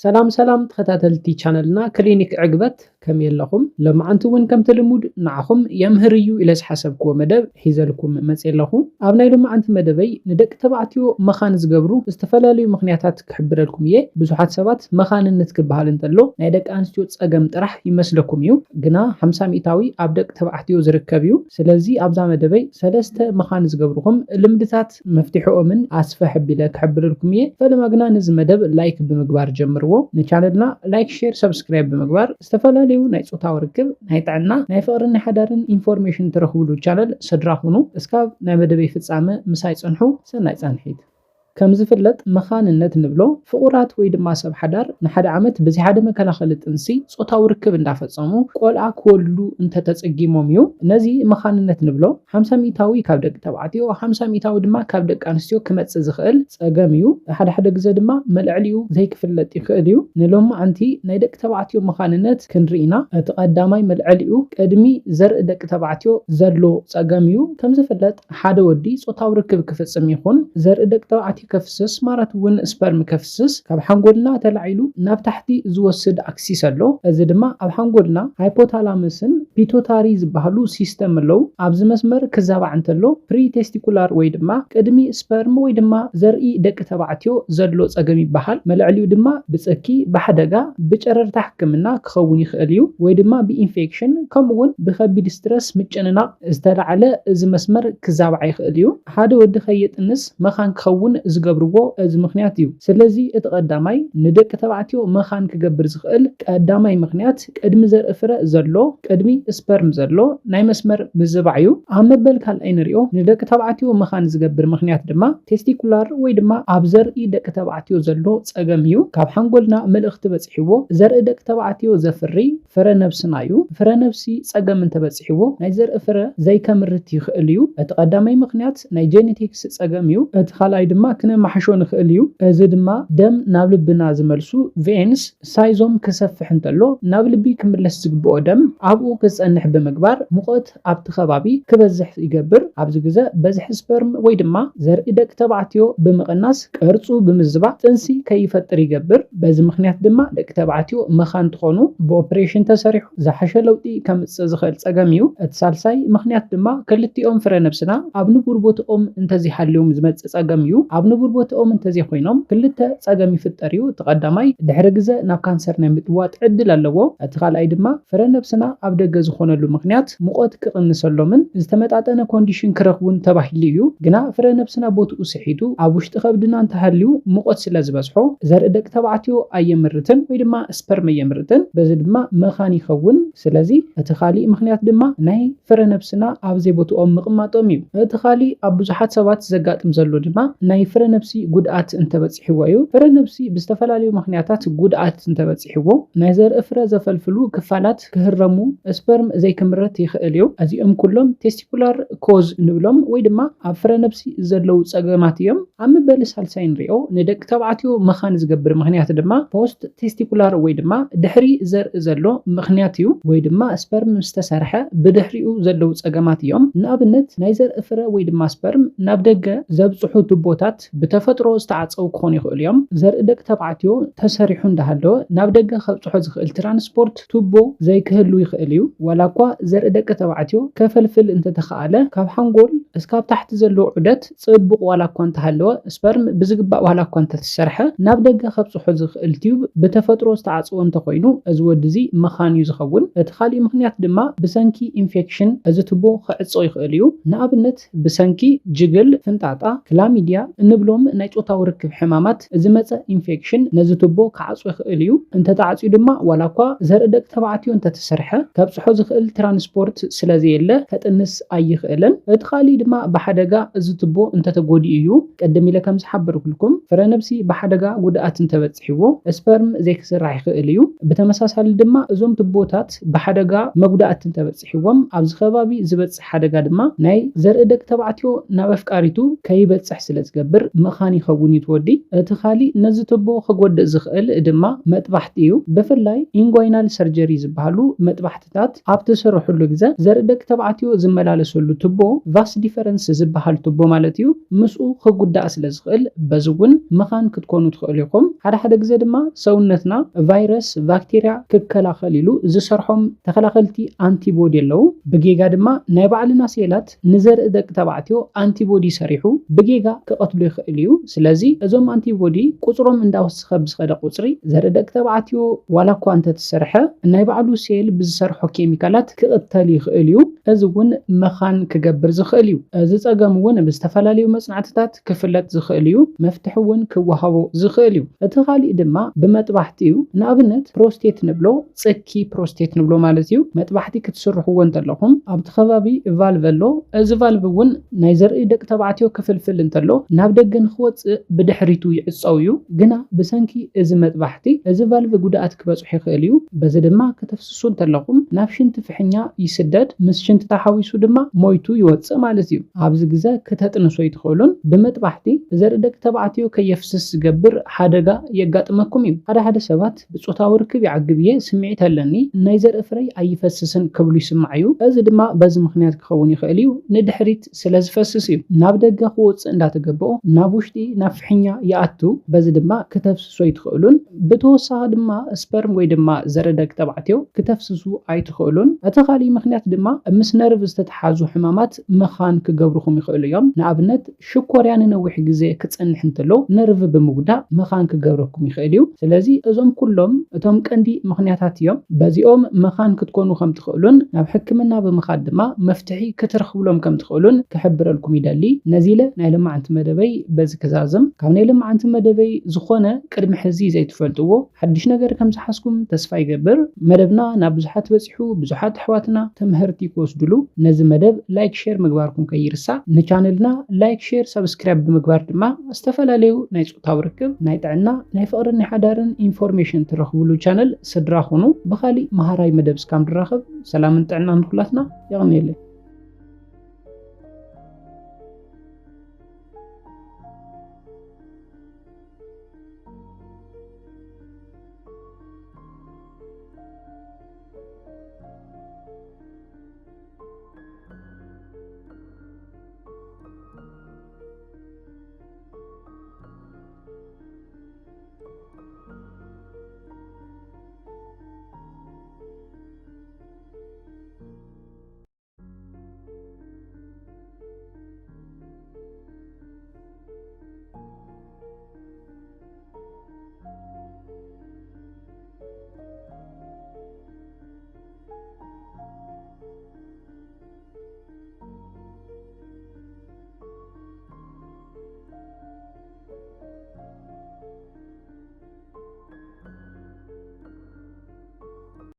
ሰላም ሰላም ተኸታተልቲ ቻነልና ክሊኒክ ዕግበት፣ ከመይ ኣለኹም? ሎማዓንቲ እውን ከምቲ ልሙድ ንዓኹም የምህር እዩ ኢለ ዝሓሰብክዎ መደብ ሒዘልኩም መፅየ ኣለኹ። ኣብ ናይ ሎማዓንቲ መደበይ ንደቂ ተባዕትዮ መኻን ዝገብሩ ዝተፈላለዩ ምኽንያታት ክሕብረልኩም እየ። ብዙሓት ሰባት መኻንነት ክበሃል እንተሎ ናይ ደቂ ኣንስትዮ ፀገም ጥራሕ ይመስለኩም እዩ፣ ግና ሓምሳ ሚእታዊ ኣብ ደቂ ተባዕትዮ ዝርከብ እዩ። ስለዚ ኣብዛ መደበይ ሰለስተ መኻን ዝገብርኹም ልምድታት መፍትሕኦምን ኣስፍሕ ኣቢለ ክሕብረልኩም እየ። ፈለማ ግና ነዚ መደብ ላይክ ብምግባር ጀምርዎ። ንቻነልና ላይክ፣ ሼር፣ ሰብስክራይብ ብምግባር ዝተፈላለዩ ናይ ፆታዊ ርክብ፣ ናይ ጥዕና፣ ናይ ፍቕርን ናይ ሓዳርን ኢንፎርሜሽን ትረኽብሉ ቻነል ስድራ ኩኑ። እስካብ ናይ መደበይ ፍጻመ ምሳይ ጽንሑ። ሰናይ ጻንሒት። ከም ዝፍለጥ መኻንነት ንብሎ ፍቑራት ወይ ድማ ሰብ ሓዳር ንሓደ ዓመት ብዘይ ሓደ መከላኸሊ ጥንሲ ፆታዊ ርክብ እንዳፈጸሙ ቆልዓ ክወልዱ እንተተጸጊሞም እዩ። ነዚ መኻንነት ንብሎ። ሓምሳ ሚእታዊ ካብ ደቂ ተባዕትዮ፣ ሓምሳ ሚእታዊ ድማ ካብ ደቂ ኣንስትዮ ክመጽእ ዝኽእል ጸገም እዩ። ሓደ ሓደ ግዘ ድማ መልዕሊኡ ዘይክፍለጥ ይኽእል እዩ። ንሎማዓንቲ ናይ ደቂ ተባዕትዮ መኻንነት ክንርኢ ኢና። እቲ ቀዳማይ መልዕሊኡ ቅድሚ ዘርኢ ደቂ ተባዕትዮ ዘሎ ጸገም እዩ። ከም ዝፍለጥ ሓደ ወዲ ፆታዊ ርክብ ክፍጽም ይኹን ዘርኢ ደቂ ተባዕትዮ ከፍስስ ማለት እውን ስፐርም ከፍስስ ካብ ሓንጎልና ተላዒሉ ናብ ታሕቲ ዝወስድ ኣክሲስ ኣሎ። እዚ ድማ ኣብ ሓንጎልና ሃይፖታላመስን ፒቶታሪ ዝበሃሉ ሲስተም ኣለዉ። ኣብዚ መስመር ክዛባዕ እንተሎ ፕሪቴስቲኩላር ወይ ድማ ቅድሚ ስፐርም ወይ ድማ ዘርኢ ደቂ ተባዕትዮ ዘሎ ጸገም ይበሃል። መልዕሊኡ ድማ ብጽኪ፣ ብሓደጋ፣ ብጨረርታ ሕክምና ክኸውን ይኽእል እዩ ወይ ድማ ብኢንፌክሽን ከምኡ እውን ብኸቢድ ስትረስ ምጭንናቕ ዝተላዕለ እዚ መስመር ክዛባዕ ይኽእል እዩ። ሓደ ወዲ ከየጥንስ መኻን ክኸውን ዝገብርዎ እዚ ምኽንያት እዩ። ስለዚ እቲ ቀዳማይ ንደቂ ተባዕትዮ መኻን ክገብር ዝኽእል ቀዳማይ ምኽንያት ቅድሚ ዘርኢ ፍረ ዘሎ፣ ቅድሚ ስፐርም ዘሎ ናይ መስመር ምዝባዕ እዩ። ኣብ መበል ካልኣይ ንሪኦ ንደቂ ተባዕትዮ መኻን ዝገብር ምኽንያት ድማ ቴስቲኩላር ወይ ድማ ኣብ ዘርኢ ደቂ ተባዕትዮ ዘሎ ጸገም እዩ። ካብ ሓንጎልና መልእኽቲ በጺሕዎ ዘርኢ ደቂ ተባዕትዮ ዘፍሪ ፍረ ነብስና እዩ። ፍረ ነብሲ ጸገም እንተበጺሕዎ ናይ ዘርኢ ፍረ ዘይከምርት ይኽእል እዩ። እቲ ቀዳማይ ምኽንያት ናይ ጄኔቲክስ ጸገም እዩ። እቲ ካልኣይ ድማ ክነማሕሾ ንኽእል እዩ። እዚ ድማ ደም ናብ ልብና ዝመልሱ ቬንስ ሳይዞም ክሰፍሕ እንተሎ ናብ ልቢ ክምለስ ዝግብኦ ደም ኣብኡ ክጸንሕ ብምግባር ሙቐት ኣብቲ ከባቢ ክበዝሕ ይገብር። ኣብዚ ግዘ በዝሒ ስፐርም ወይ ድማ ዘርኢ ደቂ ተባዕትዮ ብምቕናስ ቅርጹ ብምዝባዕ ጥንሲ ከይፈጥር ይገብር። በዚ ምኽንያት ድማ ደቂ ተባዕትዮ መኻን ትኾኑ ብኦፕሬሽን ተሰሪሑ ዝሓሸ ለውጢ ከምጽእ ዝኽእል ጸገም እዩ። እቲ ሳልሳይ ምኽንያት ድማ ክልቲኦም ፍረ ነብስና ኣብ ንቡር ቦትኦም እንተዘይሃልዮም ዝመጽእ ጸገም እዩ። ኣብ ንቡር ቦትኦም እንተዘይኮይኖም ክልተ ጸገም ይፍጠር እዩ። እቲ ቀዳማይ ድሕሪ ግዘ ናብ ካንሰር ናይ ምጥዋጥ ዕድል ኣለዎ። እቲ ካልኣይ ድማ ፍረ ነብስና ኣብ ደገ ዝኾነሉ ምኽንያት ሙቐት ክቕንሰሎምን ዝተመጣጠነ ኮንዲሽን ክረኽቡን ተባሂሉ እዩ። ግና ፍረ ነብስና ቦትኡ ስሒቱ ኣብ ውሽጢ ከብድና እንተሃልዩ ሙቐት ስለ ዝበዝሖ ዘርኢ ደቂ ተባዕትዮ ኣየምርትን ወይ ድማ ስፐርም ኣየምርትን። በዚ ድማ መኻን ይኸውን። ስለዚ እቲ ካሊእ ምኽንያት ድማ ናይ ፍረ ነብስና ኣብ ዘይቦትኦም ምቕማጦም እዩ። እቲ ካሊእ ኣብ ብዙሓት ሰባት ዘጋጥም ዘሎ ድማ ናይ ፍረ ነብሲ ጉድኣት እንተበጺሕዎ እዩ። ፍረ ነብሲ ብዝተፈላለዩ ምኽንያታት ጉድኣት እንተበጺሕዎ ናይ ዘርኢ ፍረ ዘፈልፍሉ ክፋላት ክህረሙ፣ ስፐርም ዘይክምረት ይኽእል እዩ። እዚኦም ኩሎም ቴስቲኩላር ኮዝ ንብሎም ወይ ድማ ኣብ ፍረ ነብሲ ዘለዉ ጸገማት እዮም። ኣብ መበሊ ሳልሳይ ንሪኦ ንደቂ ተባዕትዮ መኻን ዝገብር ምኽንያት ድማ ፖስት ቴስቲኩላር ወይ ድማ ድሕሪ ዘርኢ ዘሎ ምኽንያት እዩ። ወይ ድማ ስፐርም ምስ ተሰርሐ ብድሕሪኡ ዘለዉ ጸገማት እዮም። ንኣብነት ናይ ዘርኢ ፍረ ወይ ድማ ስፐርም ናብ ደገ ዘብጽሑ ቱቦታት ብተፈጥሮ ዝተዓጸው ክኾኑ ይኽእሉ እዮም። ዘርኢ ደቂ ተባዕትዮ ተሰሪሑ እንዳሃለወ ናብ ደገ ከብጽሖ ዝኽእል ትራንስፖርት ቱቦ ዘይክህሉ ይኽእል እዩ። ዋላ እኳ ዘርኢ ደቂ ተባዕትዮ ከፈልፍል እንተተኻኣለ ካብ ሓንጎል እስካብ ታሕቲ ዘሎ ዑደት ጽቡቕ ዋላ እኳ እንተሃለወ ስፐርም ብዝግባእ ዋላ እኳ እንተተሰርሐ ናብ ደገ ከብጽሖ ዝኽእል ቲዩብ ብተፈጥሮ ዝተዓጸወ እንተኾይኑ እዚ ወዲ እዚ መኻን እዩ ዝኸውን። እቲ ካሊእ ምኽንያት ድማ ብሰንኪ ኢንፌክሽን እዚ ቱቦ ክዕጾ ይኽእል እዩ። ንኣብነት ብሰንኪ ጅግል፣ ፍንጣጣ፣ ክላሚድያ እንብሎም ናይ ጾታዊ ርክብ ሕማማት ዝመጸ ኢንፌክሽን ነዚ ቱቦ ክዓጽዎ ይኽእል እዩ። እንተተዓጽዩ ድማ ዋላ እኳ ዘርኢ ደቂ ተባዕትዮ እንተተሰርሐ ከብጽሖ ዝኽእል ትራንስፖርት ስለዘየለ ከጥንስ ኣይኽእልን። እቲ ካሊእ ድማ ብሓደጋ እዚ ቱቦ እንተተጎዲኡ እዩ። ቅድም ኢለ ከም ዝሓበርኩልኩም ፍረ ነብሲ ብሓደጋ ጉድኣት እንተበጺሕዎ ስፐርም ዘይክስራሕ ይኽእል እዩ። ብተመሳሳሊ ድማ እዞም ቱቦታት ብሓደጋ መጉዳእቲ እንተበጺሕዎም ኣብዚ ከባቢ ዝበጽሕ ሓደጋ ድማ ናይ ዘርኢ ደቂ ተባዕትዮ ናብ ኣፍቃሪቱ ከይበጽሕ ስለ ዝገብር መኻን ይኸውን እዩ ትወዲ። እቲ ካሊእ ነዚ ትቦ ክጎድእ ዝኽእል ድማ መጥባሕቲ እዩ። ብፍላይ ኢንጓይናል ሰርጀሪ ዝበሃሉ መጥባሕትታት ኣብ ትስርሕሉ ግዘ ዘርኢ ደቂ ተባዕትዮ ዝመላለሰሉ ትቦ ቫስ ዲፈረንስ ዝበሃል ትቦ ማለት እዩ ምስኡ ክጉዳእ ስለ ዝኽእል በዚ እውን መኻን ክትኮኑ ትኽእሉ ኢኹም። ሓደ ሓደ ግዘ ድማ ሰውነትና ቫይረስ፣ ባክቴርያ ክከላኸል ኢሉ ዝሰርሖም ተኸላኸልቲ ኣንቲቦዲ ኣለዉ። ብጌጋ ድማ ናይ ባዕልና ሴላት ንዘርኢ ደቂ ተባዕትዮ ኣንቲቦዲ ሰሪሑ ብጌጋ ክቐትሎ ይኽእል እዩ። ስለዚ እዞም ኣንቲቦዲ ቁፅሮም እንዳወሰኸ ብዝኸደ ቁፅሪ ዘርኢ ደቂ ተባዕትዮ ዋላ እኳ እንተተሰርሐ ናይ ባዕሉ ሴል ብዝሰርሖ ኬሚካላት ክቕተል ይኽእል እዩ። እዚ እውን መኻን ክገብር ዝኽእል እዩ። እዚ ፀገም እውን ብዝተፈላለዩ መፅናዕትታት ክፍለጥ ዝኽእል እዩ። መፍትሒ እውን ክወሃቦ ዝኽእል እዩ። እቲ ካሊእ ድማ ብመጥባሕቲ እዩ። ንኣብነት ፕሮስቴት ንብሎ፣ ፅኪ ፕሮስቴት ንብሎ ማለት እዩ። መጥባሕቲ ክትስርሕዎ እንተለኹም ኣብቲ ከባቢ ቫልቭ ኣሎ። እዚ ቫልቭ እውን ናይ ዘርኢ ደቂ ተባዕትዮ ክፍልፍል እንተሎ ናብ ደገ ንክወፅእ ብድሕሪቱ ይዕፀው እዩ። ግና ብሰንኪ እዚ መጥባሕቲ እዚ ቫልቭ ጉድኣት ክበፅሑ ይኽእል እዩ። በዚ ድማ ከተፍስሱ እንተለኹም ናብ ሽንቲ ፍሕኛ ይስደድ። ምስ ሽንቲ ተሓዊሱ ድማ ሞይቱ ይወፅእ ማለት እዩ። ኣብዚ ግዘ ክተጥንሱ ኣይትኽእሉን። ብመጥባሕቲ ዘርኢ ደቂ ተባዕትዮ ከየፍስስ ዝገብር ሓደጋ የጋጥመኩም እዩ። ሓደ ሓደ ሰባት ብጾታዊ ርክብ ይዓግብ እየ፣ ስምዒት ኣለኒ፣ ናይ ዘርኢ ፍረይ ኣይፈስስን ክብሉ ይስማዕ እዩ። እዚ ድማ በዚ ምኽንያት ክኸውን ይኽእል እዩ፣ ንድሕሪት ስለ ዝፈስስ እዩ። ናብ ደገ ክወፅእ እንዳተገብኦ ናብ ውሽጢ ናብ ፍሕኛ ይኣቱ። በዚ ድማ ክተፍስሶ ኣይትኽእሉን። ብተወሳኺ ድማ ስፐርም ወይ ድማ ዘርኢ ደቂ ተባዕትዮ ክተፍስሱ ኣይትኽእሉን። እቲ ካሊእ ምኽንያት ድማ ምስ ነርቭ ዝተተሓዙ ሕማማት መኻን ክገብርኹም ይኽእሉ እዮም። ንኣብነት ሽኮርያ ንነዊሕ ግዜ ክጸንሕ እንተሎ ነርቭ ብምጉዳእ መኻን ክገብረኩም ይኽእል እዩ። ስለዚ እዞም ኩሎም እቶም ቀንዲ ምኽንያታት እዮም። በዚኦም መኻን ክትኮኑ ከም ትኽእሉን ናብ ሕክምና ብምኻድ ድማ መፍትሒ ክትረኽብሎም ከም ትኽእሉን ክሕብረልኩም ይደሊ። ነዚ ኢለ ናይ ሎማዓንቲ መደበይ በዚ ክዛዝም። ካብ ናይ ሎማዓንቲ መደበይ ዝኾነ ቅድሚ ሕዚ ዘይትፈልጥዎ ሓድሽ ነገር ከም ዝሓዝኩም ተስፋ ይገብር። መደብና ናብ ብዙሓት በፂሑ ብዙሓት ኣሕዋትና ትምህርቲ ክወስድሉ ነዚ መደብ ላይክ ሼር ምግባርኩም ከይርሳዕ። ንቻነልና ላይክ ሼር ሳብስክራይብ ብምግባር ድማ ዝተፈላለዩ ናይ ፆታዊ ርክብ ናይ ጥዕና ናይ ፍቕርን ናይ ሓዳርን ኢንፎርሜሽን ትረኽብሉ ቻነል ስድራ ኩኑ። ብኻሊእ መሃራይ መደብ እስካብ ንራኸብ ሰላምን ጥዕናን ንኹላትና። የቐንየለይ።